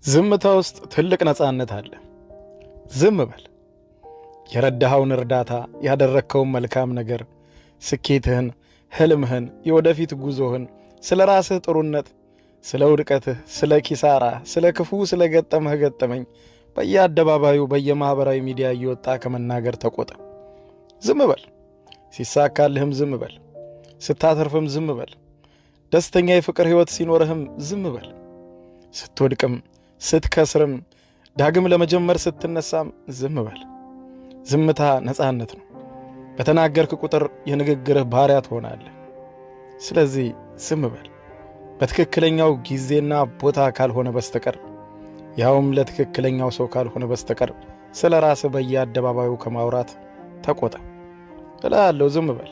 ዝምታ ውስጥ ትልቅ ነፃነት አለ። ዝም በል። የረዳኸውን እርዳታ፣ ያደረግከውን መልካም ነገር፣ ስኬትህን፣ ህልምህን፣ የወደፊት ጉዞህን፣ ስለ ራስህ ጥሩነት፣ ስለ ውድቀትህ፣ ስለ ኪሳራ፣ ስለ ክፉ ስለ ገጠመህ ገጠመኝ በየአደባባዩ በየማኅበራዊ ሚዲያ እየወጣ ከመናገር ተቆጠብ። ዝም በል። ሲሳካልህም ዝም በል። ስታተርፍም ዝም በል። ደስተኛ የፍቅር ሕይወት ሲኖርህም ዝም በል። ስትወድቅም ስትከስርም ዳግም ለመጀመር ስትነሳም ዝም በል። ዝምታ ነፃነት ነው። በተናገርክ ቁጥር የንግግርህ ባሪያ ትሆናለህ። ስለዚህ ዝም በል። በትክክለኛው ጊዜና ቦታ ካልሆነ በስተቀር፣ ያውም ለትክክለኛው ሰው ካልሆነ በስተቀር፣ ስለ ራስህ በየአደባባዩ ከማውራት ተቆጠብ እልሃለሁ። ዝም በል።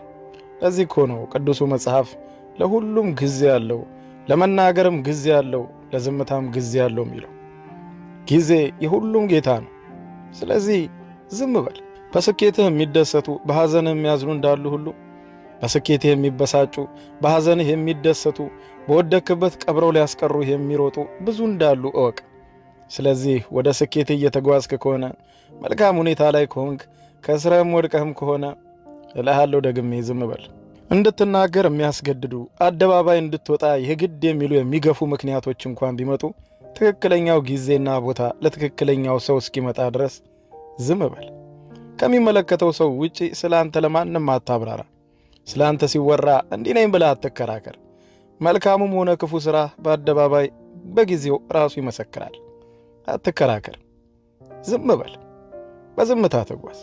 ለዚህ እኮ ነው ቅዱሱ መጽሐፍ ለሁሉም ጊዜ አለው፣ ለመናገርም ጊዜ አለው፣ ለዝምታም ጊዜ አለው የሚለው። ጊዜ የሁሉም ጌታ ነው። ስለዚህ ዝም በል። በስኬትህ የሚደሰቱ በሐዘንህ የሚያዝኑ እንዳሉ ሁሉ በስኬትህ የሚበሳጩ፣ በሐዘንህ የሚደሰቱ፣ በወደክበት ቀብረው ሊያስቀሩህ የሚሮጡ ብዙ እንዳሉ እወቅ። ስለዚህ ወደ ስኬትህ እየተጓዝክ ከሆነ፣ መልካም ሁኔታ ላይ ከሆንክ፣ ከስረህም ወድቀህም ከሆነ እልሃለሁ ደግሜ ዝም በል። እንድትናገር የሚያስገድዱ፣ አደባባይ እንድትወጣ የግድ የሚሉ የሚገፉ ምክንያቶች እንኳን ቢመጡ ትክክለኛው ጊዜና ቦታ ለትክክለኛው ሰው እስኪመጣ ድረስ ዝም በል። ከሚመለከተው ሰው ውጪ ስለ አንተ ለማንም አታብራራ። ስለ አንተ ሲወራ እንዲህ ነኝ ብለህ አትከራከር። መልካሙም ሆነ ክፉ ሥራ በአደባባይ በጊዜው ራሱ ይመሰክራል። አትከራከር፣ ዝም በል። በዝምታ ተጓዝ።